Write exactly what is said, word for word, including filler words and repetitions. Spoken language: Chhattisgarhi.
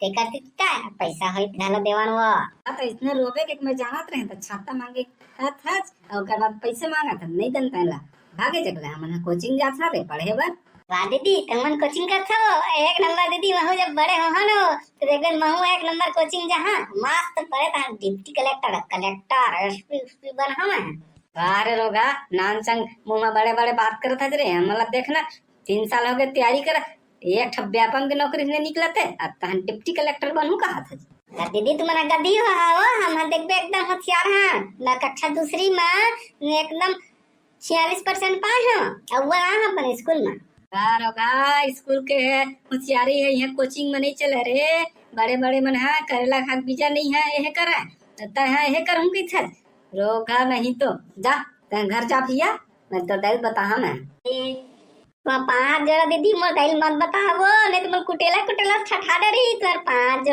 तेकर तित्ता पैसा होई घलो देवन वो। हाँ, तो इसने रोबे के मैं जानत रहे तो छाता मांगे खात हच, और ओकर बाद पैसे मांगत हच, नहीं दन पहला। भागे जगला, हमन ह कोचिंग जात हन रे पढ़े बर। वाह दीदी, तुमन कोचिंग करत हव? एक नंबर दीदी, महू जब बड़े होहन हो, तो देखबे महू एक नंबर कोचिंग जाहा। मस्त पढ़े तहां deputy collector, collector, SP, SP बनहा मैं। वाह रे रोगा, नान संग मुंह में बड़े-बड़े बात करत हच रे। हमन ला देखना, तीन साल हो गए तैयारी कर, एक ठो व्यापम के नौकरी नहीं निकलते, अब तहन डिप्टी कलेक्टर बनहू कहत हच। अरे दीदी, तुमन गधी हो, हो, हम ह देखबे एकदम होशियार हां। मैं कक्षा दूसरी में एकदम छियालीस परसेंट पाए हां, अव्वल आए हां अपन स्कूल में। का रोगा, स्कूल के है होशियारी है, यहाँ कोचिंग में नहीं चले रे। बड़े-बड़े मन ह करेला खाक बीजा नहीं है, यह करा। तय ह यह करहूं कहिथस। रोगा नहीं तो जा, तय घर जा भैया, मैं तो दाई बताहा मैं। ए, तो पांच जरा दीदी, मोर दाई ल मत बताबो, नहीं तो मोर कुटेला, कुटेला ठठा डरही तोर पांच